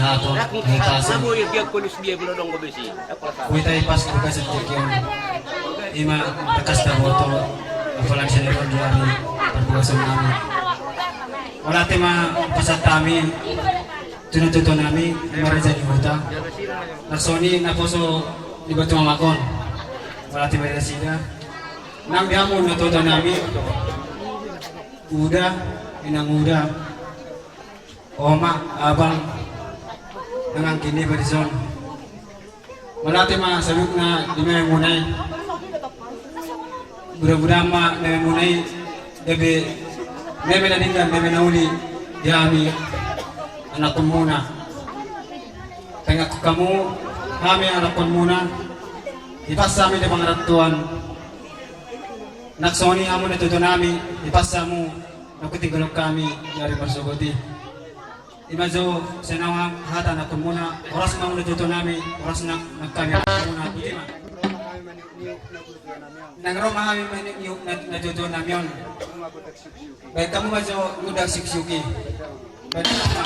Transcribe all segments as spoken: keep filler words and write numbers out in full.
Ato, ahi pasu. Huita i pas buka setikion. Ima tangkas taboto, apalagi senior di ari parbuason nami. Mauliate ma pasahat hami tu natuatua nami, ima raja ni huta. Laos songon i naposo di Batu Mamak on. Mauliate ma di nasida. Nang di hamu natuatua nami. Uda, inang uda. Oma, abang, nang anggi ni paidua on. Mauliate ma saluhutna di mememuna i. Mudah-mudahan ma mememuna i gabe meme na denggan, meme na uli di hami anakkonmuna. Pengaku hamu hami anakkonmuna, hipas hami di pangarantoan. Nang songon i hamu natuatua nami, hipas hamu na hutinggalhon hami di ari marsogot i. Ima jo sonang hata anakkonmuna, horas ma hamu natuatua nami, horas nang hami anakkonmuna, boti ma. Nang ro ma hami maniukniuk na, natuatua nami on. Baen hamu ma jo gondang siuksiuk i. Baen hamu ma.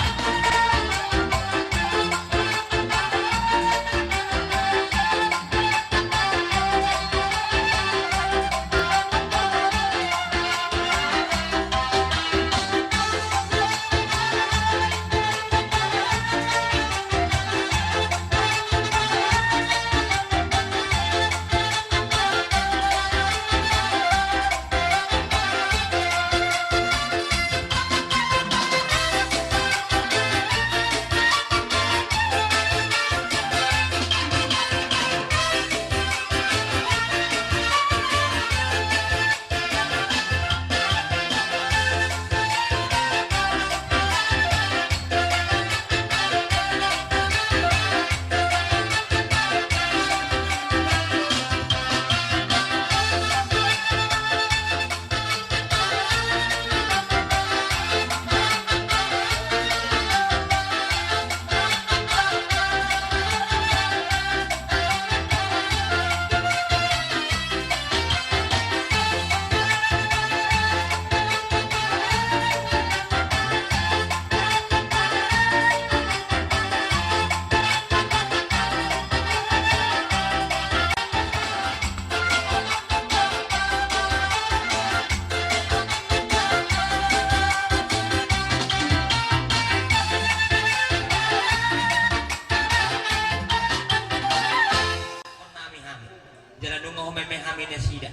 Jala nunga humeme hami nasida.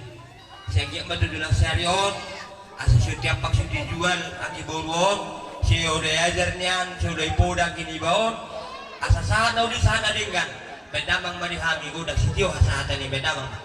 Sai anggiat ma tu dulang sari on, asa so tiampak so tijual anggi boru on, sai olo diajar nian, sai olo dipoda anggi niba on, asa sahat na uli sahat na denggan. Baen damang ma di hami, godang sitio hasahatan i, baen damang ma.